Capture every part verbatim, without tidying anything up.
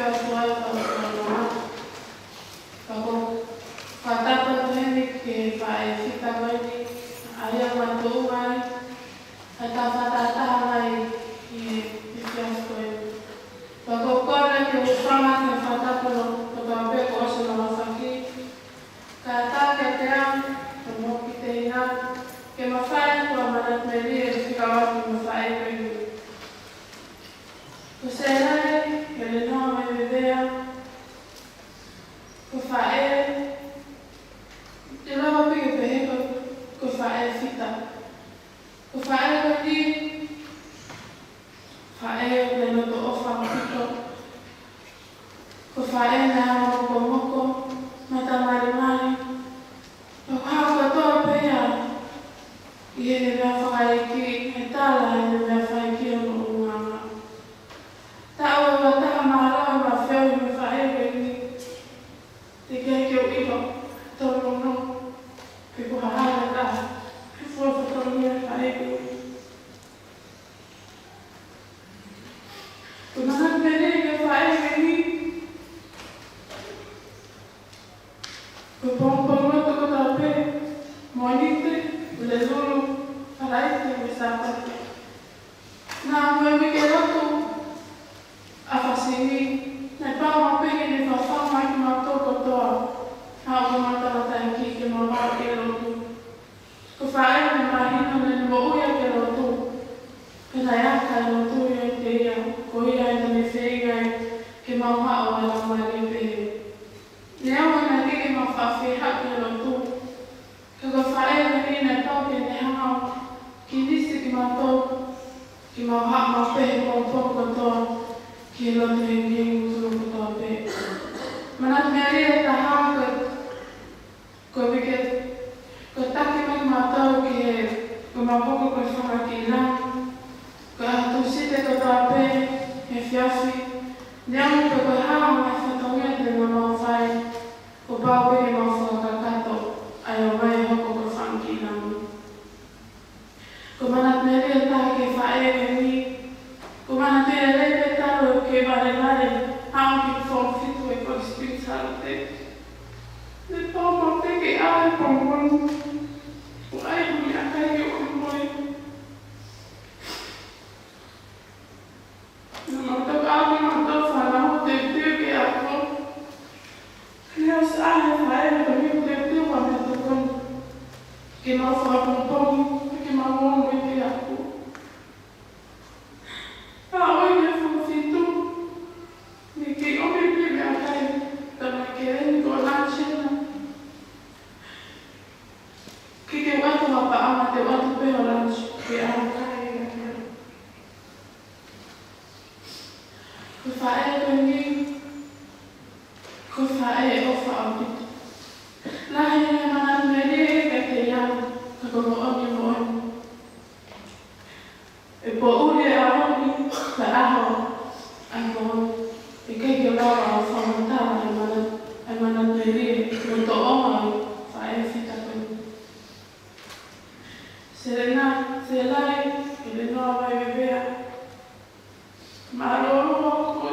Ka ko e fakatapu atu heni ki he faʻē fita ko eni, ʻa ia ʻoku tuʻu mai, ʻa ia ʻoku fakatātā mai ʻi he efiafi ko eni. Ka ko e kole ke u hūfanga he fakatapu kotoa pē kuo ʻosi hono aofaki, kae ʻatā kiate au, ko hoku kiʻi tehina, ke mafai ko Manatu Melie ʻo fekauʻaki mo e faʻē ko eni. Ko Selai Kelenoa Vaivevea, ko e faʻē, te u lava pē ke pehē ko, ko e faʻē fita. Ko e faʻē ko eni, faʻē naʻe loto ʻofa ʻaupito. Ko e faʻē naʻe anga mokomoko, matamalimali, ʻo hao kotoa pē ia ʻi heʻene meʻa fakaʻeiki, he tala ʻene meʻa fakaʻeiki ʻo hono ʻulungaanga. Taʻu ʻe ua taha mālō ʻema feohi mo e faʻē ko eni, teʻeki ai ke u ʻilo, tau nono, pe ko e hā e taha, he fuofua fatongia e faʻē ko eni. Ko Manatu Melie ki he faʻē ko eni, ko e pongipongi lotu kotoa pē, Mōnite, Pulelulu, Falaite, mo e Sāpate. Naʻa mo e uike lotu ʻa Fasi ni, naʻe pau maʻu pē ke ne fafanga kimautolu kotoa, ʻa ʻoku mau tātātaha ki he mau haʻu ki he lotu. Ko e faʻē naʻe mahino naʻa ne moʻui ʻaki e lotu, pea naʻe aka e lotu ʻiate ia, ko ia naʻa ne feinga ai ke mau haʻu ʻo laumālie pehē. Neongo naʻe ʻikai ke mau faʻa fehaʻu ki he lotu, ka ko e faʻē ko eni naʻe pau ke ne hanga ʻo kiʻi lisi kimautolu, ke mau haʻu maʻu pē he pongipongi kotoa ki he lotu hengihengi ʻo e lotu kotoa pē. Manatu Melie ʻe taha ko e Ko e uike, ko e taki mai mautolu ki he, ko mau hoko ko e fanga kiʻi langi. Ko e ʻaho Tūsite kotoa pē he efiafi, neongo pe ko e hā e ngaahi fatongia te mau fai, kuo pau pē ke mau fakakakato, ʻa ia ʻo mai hoko ko e fanga kiʻi langi. Ko Manatu Melie ʻe taha ki he faʻē ko eni, ko Manatu Melie pē talu ʻeku kei valevale, ʻaʻaku ki he form fitu ʻi Koli Springs Halote. Naʻe pau maʻu pē ke ʻalu he pongipongi, ʻo ʻai hono meʻakai ke u ʻalu mo ia. Naʻa mau toki ʻalu, naʻa mau toki fanongo teuteu ki he ako. Naʻe ʻosi ʻalu e faʻē, naʻa mau toki teuteu ʻa e meʻatokoni. Ke mau fakapongipongi, ke mau ongoʻi ki he ako. Ka ʻoku ʻi he form fitu, naʻe kei ʻomi pē meʻakai, tā mai ke eni ko e lunch ena. Ke ke ʻoatu ha paʻanga, te u ʻoatu pē ho lunch, ke ʻalu kai ena ke ʻalu. Ko e faʻē ko eni, ko e faʻē ʻofa ʻaupito. Lahi e Manatu Melie kiate au, ka ko e moʻoni, moʻoni. ʻE poʻuli e ʻaho ni, ka ʻaho, ʻa e moʻoni. ʻE ʻikai ke lava ʻo fakamatala e Manatu, e Manatu Melie, mo e tōʻonga ʻo e faʻē fita ko eni. Selena, Selai, Kelenoa Vaivevea. Mālō ʻaupito.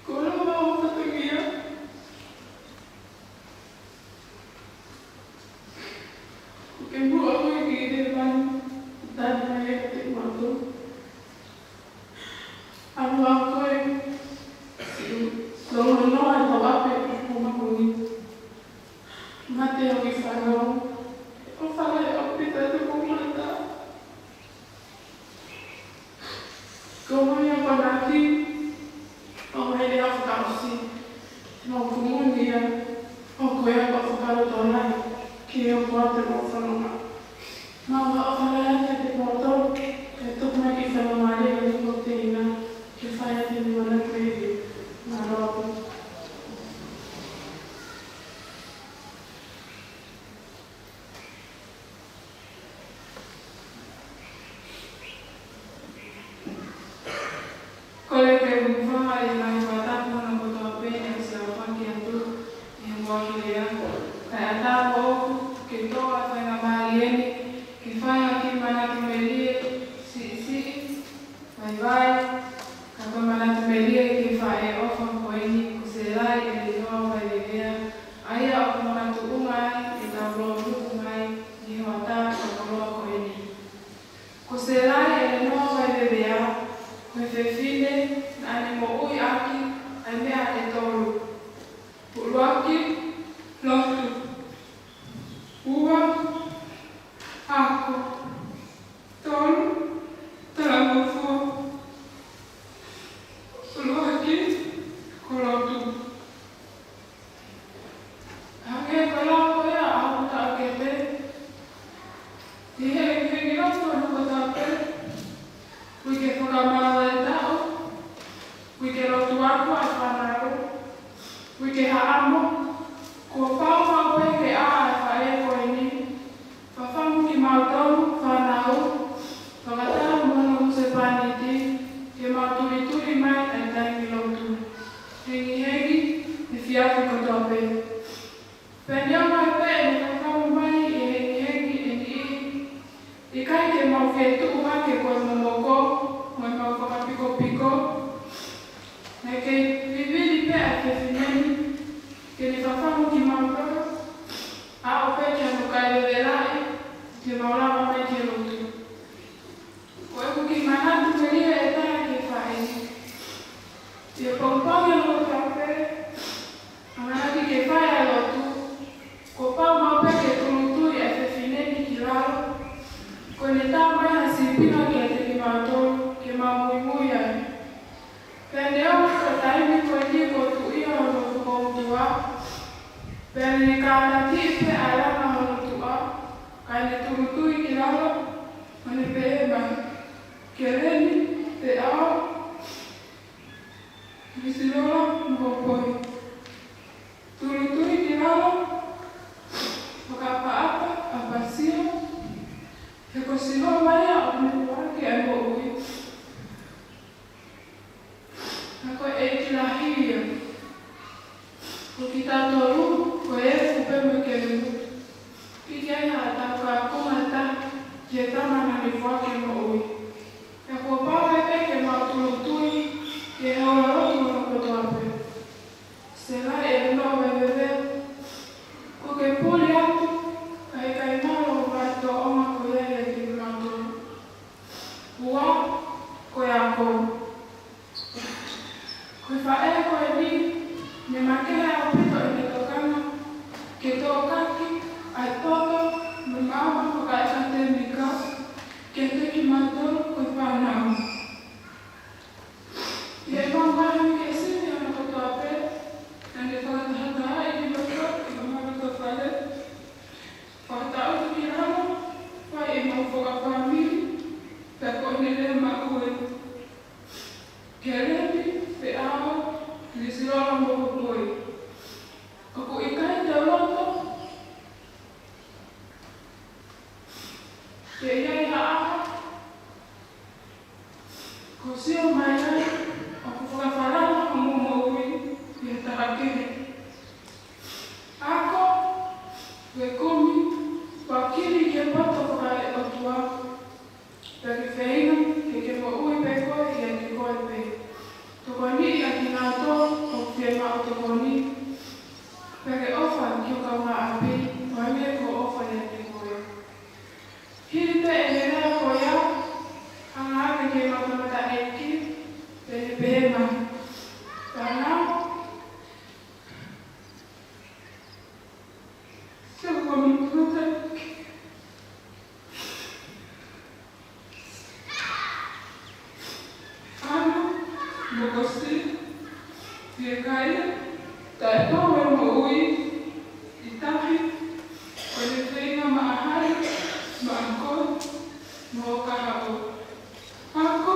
Ko e lava ʻo fatongia. Ko e kimuʻa ko e kiʻi lēvani, tali mai ʻe te mato. Amu ako e, si, longonoa e tau ʻapi ʻi Pumaʻuli. Mate hoku kiʻi fānau. ʻOfa lahi ʻaupito atu ki he mata. Ko e moʻoni ʻa e akonaki, ʻomai e lea fakaʻosi, mau kumuni ia, ʻo ko ia ko e fakalotolahi, ki he ʻoku ʻoatu ʻemau fononga. Mau ʻofa lahi atu kiate kimoutolu, ke tuku mai ke fakamālō ʻa e Niusilani, ke fai atu ʻa e Manatu Melie, mālō ʻaupito. Kole ke u hūfanga he ngaahi fakatapu hono kotoa pē naʻe ʻosi aofaki atu ʻi he ngaahi lea. Kae ʻatā pē ʻoku ke tō ʻa e faingamālie ni, ke fai ha kiʻi manatu melie, siʻisiʻi, vaivai, Pea ne kātaki pē ʻa e langa hono tuʻa, kae ne tūʻulutui ki lalo, ʻo ne pehē mai, Keleni, Peʻao, Lisilola mo Hopoi. Tūʻulutui ki lalo, fakaʻapaʻapa, ʻapasio, he ko Sihova ia ʻoku ne foaki ʻa e moʻui. Ka ko e ʻEiki lahi ia. Ko kitautolu, ko e efu pē mo e kelemutu. ʻIkai ha tau ka konga ta, ki he tama naʻa ne foaki e moʻui. Pea kuo pau ai pē ke mau tūʻulutui, ki he houa lotu hono kotoa pē. Sela e noa vai veve. Ko ke puli atu, ka ʻikai ngalo vai tōʻonga ko ia ʻiate kimautolu. Ua, ko e ako. Ko e faʻē ko eni, ne makehe ʻaupito ʻene tokanga, ke tokaki ʻa e poto mo e maama fakaʻekatēmika, kiate kimautolu ko e fānau. ʻI heʻemau ngaahi uike sivi hono kotoa pē, naʻa ne fakatahatahaʻi kimautolu ʻi homau loto fale, fakataʻutu ki lalo, fai ʻemau fakafāmili, pea ko ʻene lea maʻu ē. Keleni, Peʻao, Lisilola mo Hopoi. ʻOku ʻikai te u loto ke ʻi ai ha ʻaho kuo sio mai ai ʻoku fakafalala homou moʻui ʻi ha taha kehe. Ako, fekumi, fakakili ki he poto fakaʻotua, pea ke feinga ke ke moʻui pē koe ʻiate koe pē. Tokoniʻi ʻa kinautolu ʻoku fiemaʻu tokoni, pea ke ʻofa ki ho kaungāʻapi, ʻo hangē ko hoʻo ʻofa ʻiate koe. Hili pē ʻene lea ko ia, hanga hake ki he matamataʻeiki, pea ne pehē mai, Fānau, se ko matuta. Ano, mokosi, fiekaia, taʻepau e moʻui, ʻi tahi, ko ʻene feinga maʻa hai, maʻa koe, mo ho kahaʻu. Ako,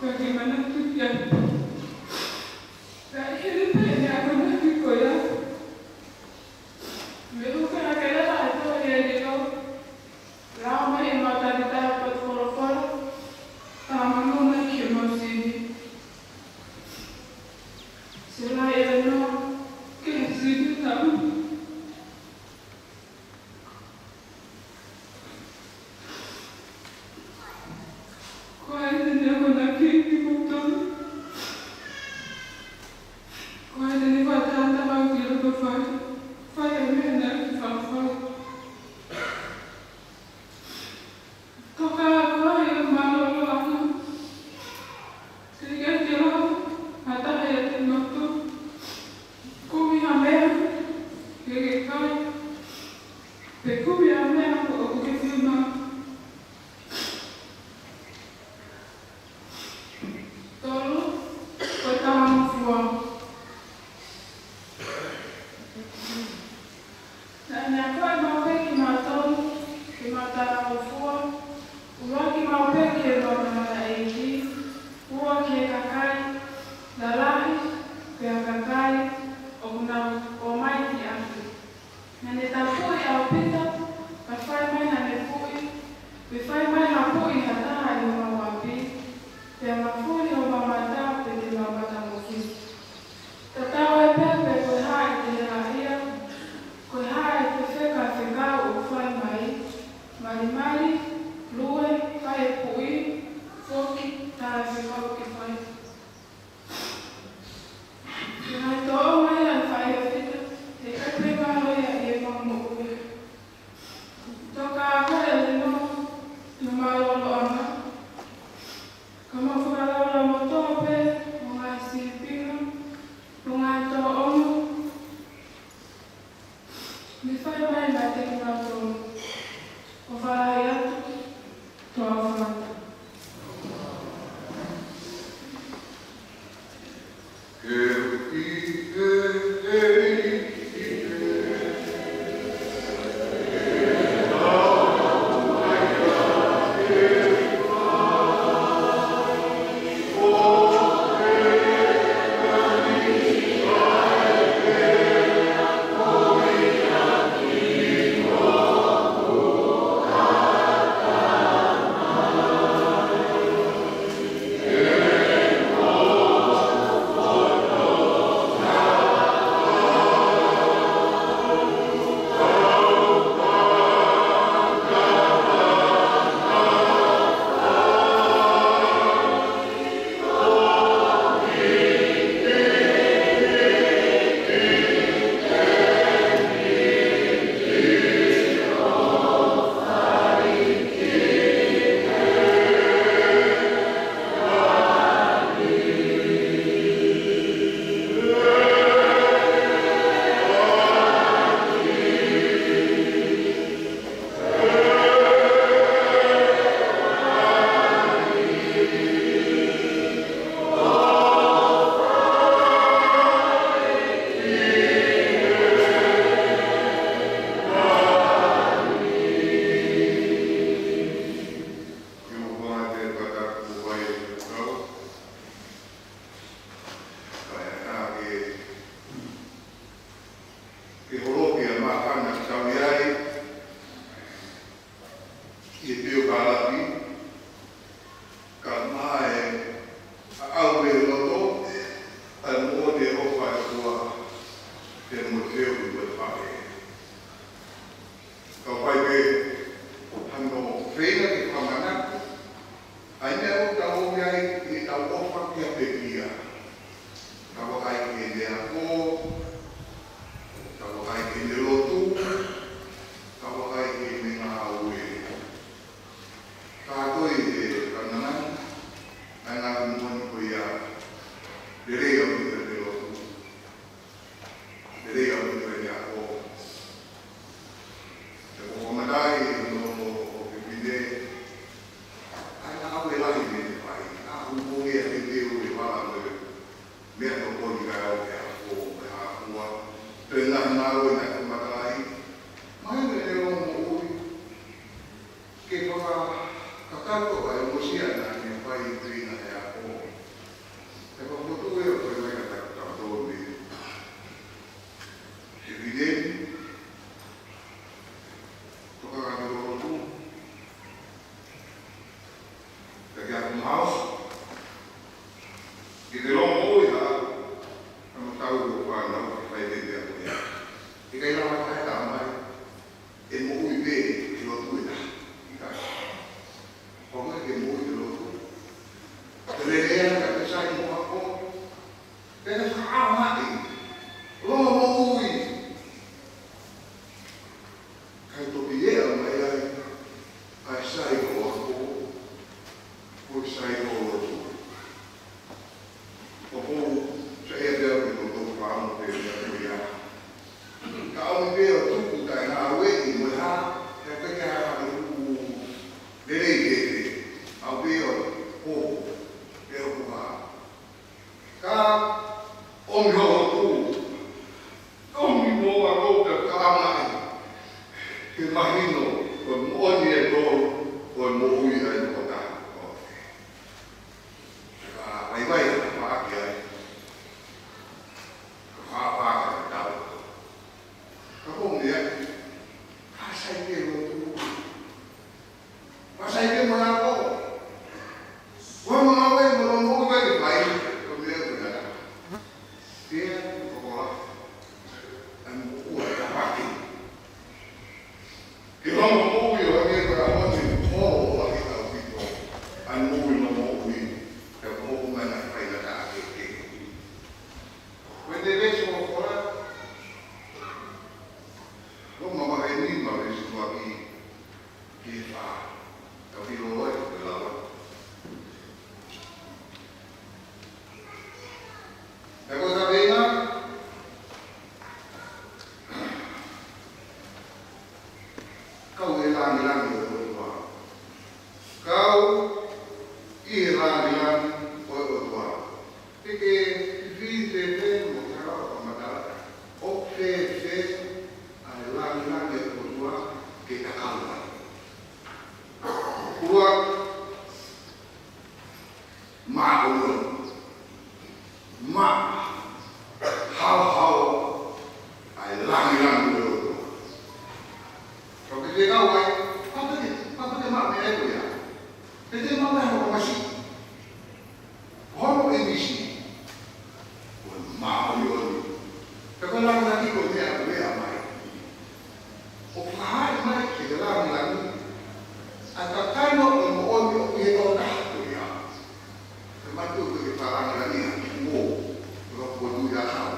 pea ke manatu ki ai. Pea hili pē ʻene akonaki ko ia, ne hū hake leva ʻa e tohi ʻa e lilo, lau mai ʻemau talitali potu folofola, pea manu mai ki heʻemau sivi. Sela e noa, ke he sivi tau. Ko hai te ne akonaki kimautolu? Ko hai te ne fakatātā mai ki loto fale, fai ʻa e meʻa naʻa ke fai? Toka ko hai ʻoku mālōlō ʻana? Teʻeki ke lau ha taha ʻiate kimautolu. Kumi ha meʻa ke ke kai, pe kumi ha meʻa ʻoku ke fiemaʻu. Tolu, ko e talangofua. Naʻa ne akoʻi maʻu pē kimautolu ke mau talangofua, ʻuluaki maʻu pē ki he matamataʻeiki, ua ki he kakai lalahi, pea kakai ʻoku nau ō mai ki ʻapi. Naʻa ne tapuʻi ʻaupito, pea fai mai naʻa ne puʻi, pe fai mai naʻa puʻi ha taha ʻi homau ʻapi, pea mafuli homau mata, pea te mau matamofisa. Tatau ai pē pe ko e hā ʻete helaʻia, ko e hā ʻete fekafekau ʻoku fai mai, malimali, lue, fai e puʻi, foki, taʻe fekau ke fai. Ko e ngaahi tōʻonga ia ʻa e faʻē fita, he ʻikai pē ngalo ia ʻi heʻemau moʻui. Toka ko e lino, no mālōlō ʻana. Ka mau fakalaulauloto pē, mo e ngaahi sīpinga, mo e ngaahi tōʻonga. Ne fai mai naʻa te kimautolu. ʻOfa lahi atu, tau ʻofa atu. Ia pekia, ka vakai ki heʻene ako, ka vakai ki heʻene lotu, ka vakai ki heʻene ngāue. Kātoi ʻe Kananani ʻa e ngaahi moʻoni ko ia, lelei ʻaupito ʻene lotu, lelei ʻaupito ʻene ako. He ko e fakamatala ʻo, ʻo, ʻo Kevine, ʻa e ngāue lahi naʻe fai, ʻa e ʻuhinga ia he te u e vala mo e meʻa tokoni kae ʻoua ke ako mo e hā fua. Toe ngaahi ngāue naʻe fakamatalaʻi, mai mei heʻene longomoʻui, ke fakakakato ʻa e ongosia naʻa ne fai pē ʻi he ako. He ko e fotu ia ʻoku fai mai kia tautolu ni. Kevine, tokanga ki he lotu, pea ke ako maʻu, ke te longomoʻui ha, ha mo tau ʻo fānau ke fai pē meʻa ko ia. ʻIkai lava ke talamai ʻe moʻui pē ʻi he lotu ʻe taha. ʻIkai. Ko e meʻa ke moʻui ʻi he lotu, ke lelei ange ka ke sai mo ako, ke ke fakaʻaongaʻi, longomoʻui. Kae toki ʻi ai mai ai ʻa e sai ʻo ako, ko e sai ʻo lotu. ʻOku ou saiʻia pē au ke tau fakaʻamu pē meʻa ko ia. Ka ʻomi pē ʻo tuku taʻengāueʻi mo e hā, he ʻikai ke ʻi ai ha lotu lelei ke te. ʻAu pē ʻo, ʻo, ʻe ʻoku hā. Ka ʻomi hoʻo lotu, ʻomi mo ʻalu ʻo fakaʻaongaʻi, ke mahino ko e moʻoni ʻe tolu, ko e moʻui ʻa e tokotaha. Ka vaivai ka paʻaki ai. Ka paʻaki ai tau. Ka ko e meʻa, ka sai ke lotu. Ka sai ke mo ako. Ko e ngāue mo e moʻui ke fai, ko e meʻa ko ia. Pea ko e kola. ʻA e moʻui ʻa e paʻaki. Ke longomoʻui ʻo hangē ko e ʻaho ni, ʻo, ʻo lahi ʻaupito ʻa e moʻui, longomoʻui, he ko hoʻo mana faingataʻa kehekehe. Ko e veesi ʻoku ou ʻoatu, Loma vahe nima veesi ua ki he fā. Ka pilo ai, ko e lava. He ko e kaveinga, kau ʻi he langilangi ʻo e ʻOtua. Kau ʻi he langilangi ʻo e ʻOtua. Ke ke fifili fēfē mo ke ʻalu ʻo fakamatala ʻoku fēfē ʻa e langilangi ʻo e ʻOtua ke ta kau ai. ʻOku māʻolunga, māʻopoʻopo, ʻa e langilangi ʻo e ʻOtua. Ka ke kau ai, kapau te, kapau te maʻu meʻa ko ia, te te maʻu meʻa ʻoku masiʻi. Hono ʻinisi, ko e māʻoniʻoni. He ko e langilangi ko e meʻa ʻoku lea mai. ʻOku fakahā mai ʻe he langilangi ʻa e kakano ʻo e moʻoni ʻoku ʻi he tokotaha ko ia. He mātuʻa ko e fakalāngilangi ʻa e kuo, ko e kuo tui ʻa e hau.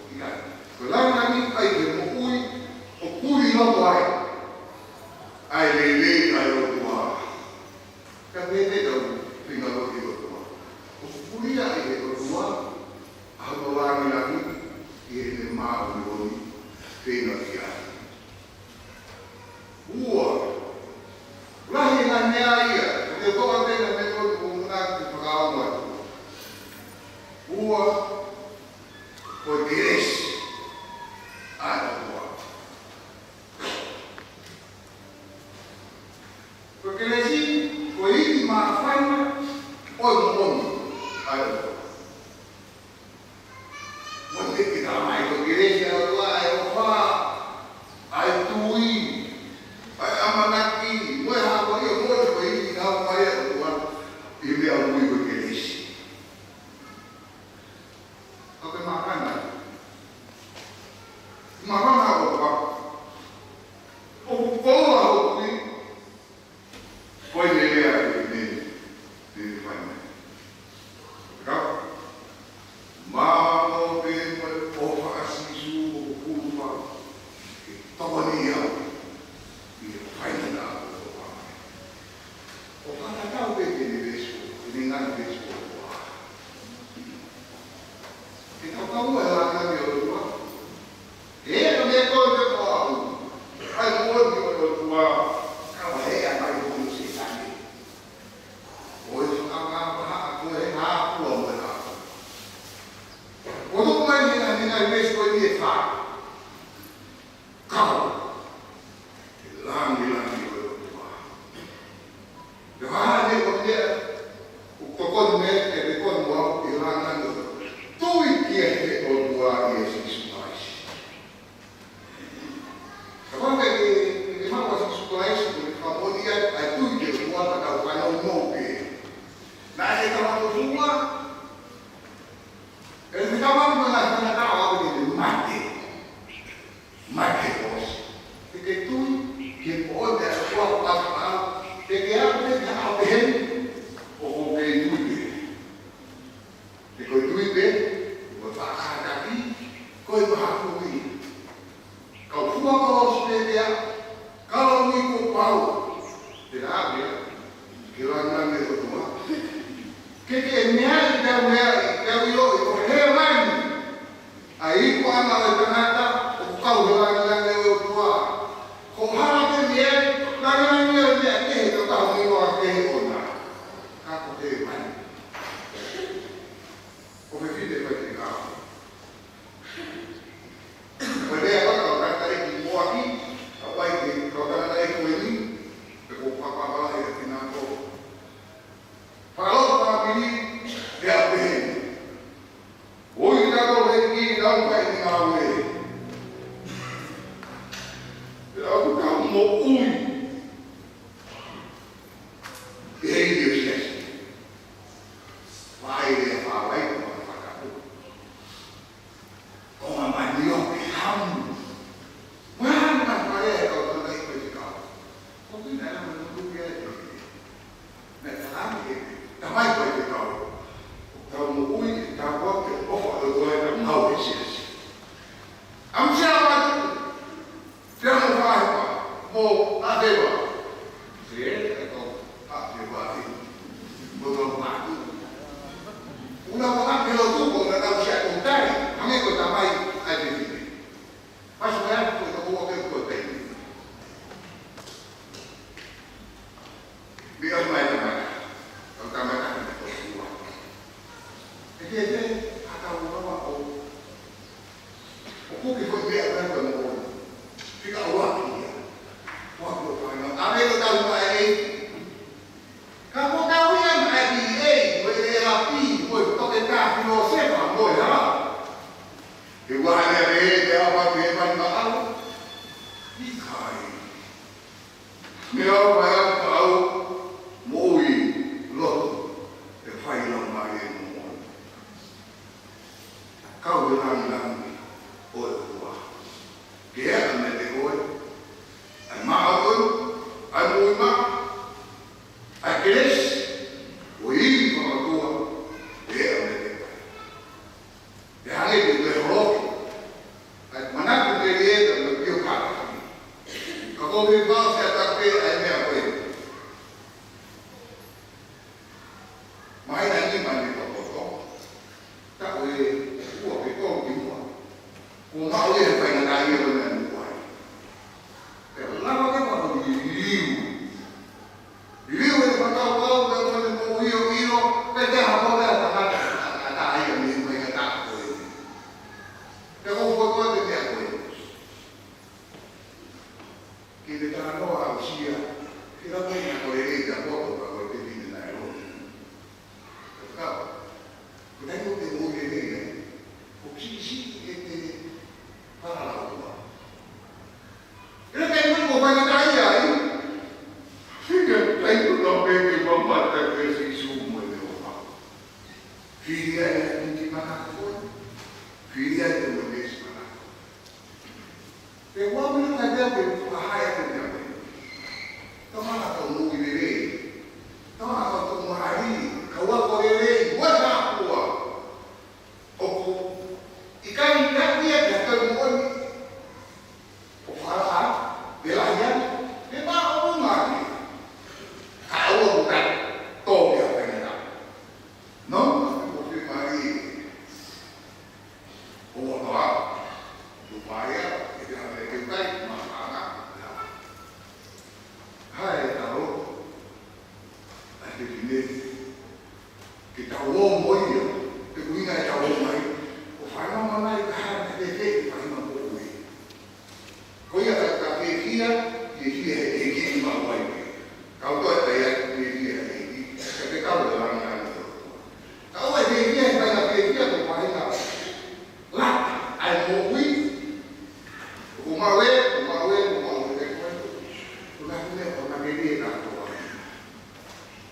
ʻIkai. Ko e langilangi ʻa e moʻui ʻoku ʻi loto ai ʻa e lelei ʻa e ʻOtua. Ka pehē tau feinga ko e ʻOtua. ʻOku pulia ʻe he ʻOtua ʻa hono langilangi ʻi heʻene māʻoniʻoni, feinga ki ai. Ua, lahi e ngaahi meʻa ia, ko e toka pē ngaahi meʻa ko ē ʻoku ou manako ke fakaongo atu. Ua, ko e kelesi ʻa e ʻOtua. Ko e kelesi, ko e ivi māfana ʻo e moʻoni ʻa e ʻOtua. Mo e te ke talamai ko e kelesi ʻa e ʻOtua, ʻa e ʻofa, ʻa e tui, ʻa e ʻamanaki, mo e hā ko ia, mo e ko e ivi naʻe ʻomai ʻe he ʻOtua ʻi he meʻa ʻoku ui ko e kelesi. Ka ke māfana. Māfana ʻo e ʻofa. ʻOku koloa hoku tui. Ko e lea ʻa e, ne, ne fai mai. Ka Ke tau kau mo e lāngilangi ʻo e ʻOtua. Ke ʻi ai e meʻa ko ē te tau ʻai mo e ʻOtua, ka ʻoku ʻi ai e ʻai mo e Sētane. ʻO e fakapapahā ko e hā pua mo e hā pua. Ko e tuku mai ni ngaahi ngaahi veesi ko eni ʻe fā. Kau he lāngilangi ʻo e ʻOtua. Pea ko e hā e meʻa ko ē ʻoku tokoni mai ai pea tokoni mo au ki he lāngilangi ʻo e ʻOtua? Tui ki he ʻOtua ʻia Sīsū Kalaisi. Ka ko e meʻa ke, ke maʻu ʻa Sīsū Kalaisi ko e fakamoʻoni ai, ʻa e tui ki he ʻOtua, ka tau fanongo pē. Naʻe ʻikai ke tau fanongo, ʻe ʻikai ke tau fanongo, naʻe ʻikai ke tau fanongo, ʻa e mate. Mai ke ʻosi. Ke ke tui, ke poʻo te a kua kua kua. Ke ke aʻu, ke ke aʻu, ke heni. ʻOku ke tui pē. Ke ko e tui pē, ko e fakakātaki, ko e maha kui. Kau fua ko ʻosi pē ke aʻu, kau ni ko pau. Te aʻu ia, ke lāngilangi ʻo e ʻOtua. Ke ke meaʻi, ke meaʻi, ke ʻilo, ʻi ko he lāngi. ʻA e ikuʻanga ʻo e tangata ʻoku kau he lāngilangi ʻo e ʻOtua. Ko e hā pē meʻa, lāngilangi ʻo e meʻa kehe, ko e taha ʻo e meʻa kehe ʻona. Ka ko e mani. Ko e fefine faifekau. Ko e lea ko ē kau tangataʻeiki mo e ʻEiki, ka ʻoku ʻi ai e kau tangataʻeiki ko eni, pea ko e fakapapahā ʻa e kinautolu. Fakalotu fāmili, pea pehē. ʻOi, ka ko e ʻEiki, lau mai ki ngāue. Pea ʻoku tau moʻui. ʻI he ʻilo siasi. Vai le fāvai ko e fakatapu. Ko e manioke hamu. Mahalo naʻe fai e kau tangataʻeiki faifekau. Ko e meʻa naʻe mahuʻinga ai. Naʻe fakaʻamu ke tamai faifekau. Tau moʻui, tau ʻofa, ke ʻofa ʻa e ʻOtua ʻi heʻetau ngāue he siasi. ʻAmusia ʻa e matu. Pea mo Faipa, mo ʻAveva. Pea ʻe kau ʻAveva ʻi. Mo kau matu. Una ko ʻApelo tuko, na kau sia ko tai, hangē ko e tamai ʻa e fefine. Pasu mai atu ko e toko ua ke ko tai. Mei ʻosi mai tamata, kau tamata ki he toko ua. ʻE ke te, a kau ua ua ʻo ʻOku ke foʻi meʻa ko ē ko e moʻoni. Fika ua ki ia. Ua ko e fānau. ʻA e meʻa ko e tau mai ē. Ka ko e tau ia mai ki ē, ko e ʻe lapi, ko e toke tā filo sepa, ko e hā. He ua ane ane ē, te ava ke mani maʻau. ʻIkai. Meʻa ʻoku ʻai atu maʻau moʻui lotu, ʻe fai lau mai e moʻoni. Kau he lāngilangi ʻo e ʻOtua. Ke ʻa mete koe, ʻa e maʻa koe, ʻa e moʻui maʻa, ʻa e kelesi, ʻo e ivi fakaʻotua, ke ʻa mete koe. ʻE hangē ko e holoki, ʻa e manatu ke ʻi ai e pio kākā. Ka ko e pau se ata pē ʻa e meʻa ko ē. Mai na ni mani ko toto. Ta ko e ua ke tau ki mua. Ko mau e faingataʻa ia ko e meʻa mua. Pea lava ke mau liliu. Liliu e fakakaukau, pea ko e moʻui ʻo ʻilo, pea te hapa pea tangata, tangata ia mei faingataʻa ko ē. Pea ko e fokotuʻu atu e meʻa ko ē. Ke te talanoa aʻusia, ke lau mai na ko e lelei ka poto ka ko e te fine na e loni. Ka, ko e taimi ʻoku te moʻui lelei ai, ʻoku siʻisiʻi ʻete fakalaulauloto. ʻI he taimi ʻoku faingataʻaʻia ai, ʻi he taimi ʻoku tau pehē ke mamata kia Sīsū mo ʻene ʻofa. Fili ai ʻa e titi manako ko ē, fili ai ʻa e moʻui manako. Pea ʻoku ou ʻilo ka te u ke fakahā ʻa e meʻa ko ē. Tau hanga ʻo moʻui lelei. Tau hanga ʻo moʻui lelei. Kau ako lelei. Mo e hā fua. ʻOku ʻikai ke ʻi ai ha toe moʻoni. ʻO fakahā. Pea lahi ange. Pea maʻu ngā ki. Ka ʻoku ou ka tō ki ha faingataʻa. Tau ō mo ia, he ʻuhinga ʻetau ō mai, ʻo fanongo mai ki ha meʻa fēfē ʻi he faʻahinga moʻui. Ko ia ka, ka fiefia, fiefia he ʻEiki ʻi maʻu ai pē. Kau toe pē ia, fiefia he ʻEiki, ka ke kau he langilangi ʻo e ʻOtua. Ka ʻoua ʻe fiefia he faʻahinga fiefia ko e faʻahinga lata ʻa e moʻui. Ko maʻu ē, ko maʻu ē, ko maʻu ē, ko e ko e. Ko e ngaahi meʻa ko ē naʻe ʻikai ke lava.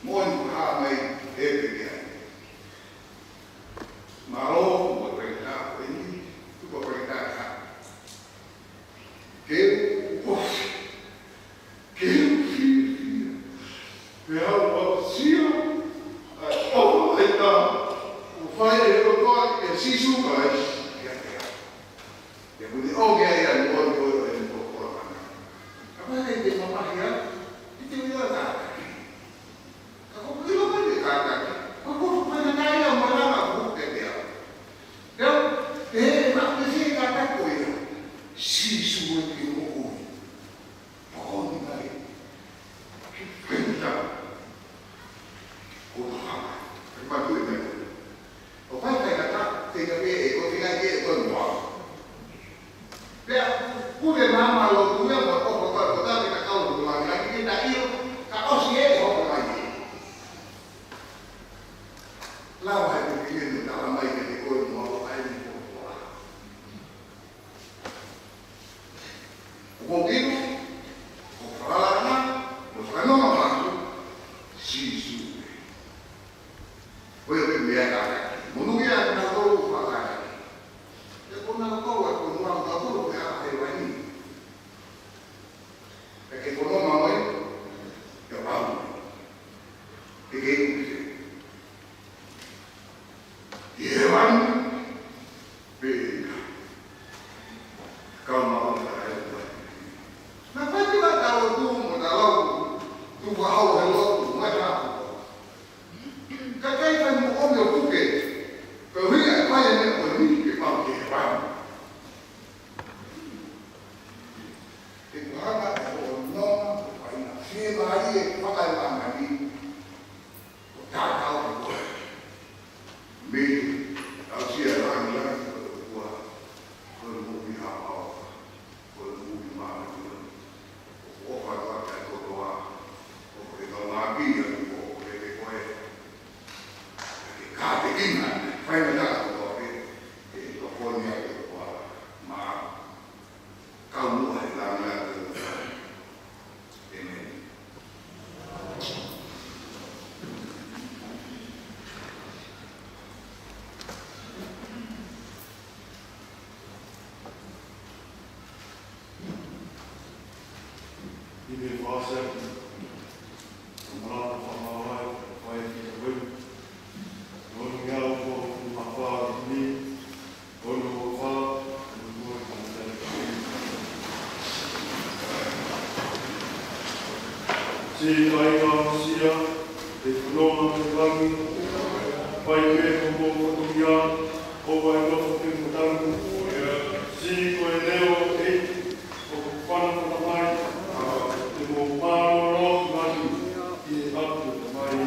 Moʻoni ko e hā mai ē pē ia. Mālō, ko e faingataʻa ko eni, tuku ʻa e faingataʻa. Ke u ofi, ke u fiefia, pea u aʻusia ʻa e ʻofa ʻe taha kuo fai ʻe he ʻOtua kia Sīsū Kalaisi kiate au. Ia kuni o mea ia ni o ni o ni o ni o ni. Ka mai kai te mamahi au, ki te ui ʻa e kātaki. Ka ko e ʻilo mai e kātaki, ko e ko e faingataʻa ia ʻo malanga ko e te au. Ia, e, ma, e fie kātaki ko ia. Sīsū e ki moʻui. Ko ni kai. Ki faingataʻa. Ko e hā. Ke matu e mea ko ē. ʻO fai faingataʻa, te ka pē ē, ko e feinga ke ko e moa. Pea, kuo ke māmā lotu ia, mo e ʻofa ko ē, ko e tau ke ta kau lotu langilangi, ke ta ʻilo, ka ʻosi ē, hoko mai ē. Lava he pepine no tala mai ke te ko e moa ʻo ai ni ko e moa. ʻOku ou ʻilo, ʻoku ou falala, mo fakanonga maʻu, Sīsū. Ko ia pē meʻa kātaki. Monūʻia ʻa kinautolu ʻoku fakakātaki. He ko kinautolu ʻa ko nua kinautolu ko e ʻaho hēvani. Pea ke fanongo mai, ke pau. Ke ke ʻuhi. Ki hēvani, pea kau maʻu ʻa e ʻOtua. Naʻa pati ma tau tu mo tau tu fa au he lotu, mo e hā. Ka kai kai mo ʻomi ʻo puke, ka ui ʻa e kai ʻa e meʻa ko eni ke pau ki hēvani. He ko e hanga ʻe hoʻo nonga, ko e faʻahinga fiemālie, fakaemāmani, ʻo tātau ki koe. Mei, aʻusia e langilangi ʻo e ʻOtua, ko e moʻui haʻapaʻo, ko e moʻui māʻoniʻoni, ʻoku ʻofa atu ʻa e kotoa, ʻoku ke kaungāʻapi atu ʻoku ke koe. Ke kātekina, faingataʻa kotoa pē, ke tokoni ʻa e ʻOtua, mā. Kau muʻa he langilangi ʻo e ʻOtua. ʻĒmeni. ʻI he fāsaki, ko Malaka Fakamālō, fai ki he weu. Ono ngeau ko ma fā ni, ono ua fā, ono ua fā. Siʻi ʻAi ka sia, ʻe fanongo ki langi, fai pē ko mo fatongia, ʻo wai ko fatu mo tangu. Siʻi ko e leo ʻe, ʻoku fanafana mai, ʻa, te mo mālōlō ki langi, ʻi he ʻapi ʻo e Tamai.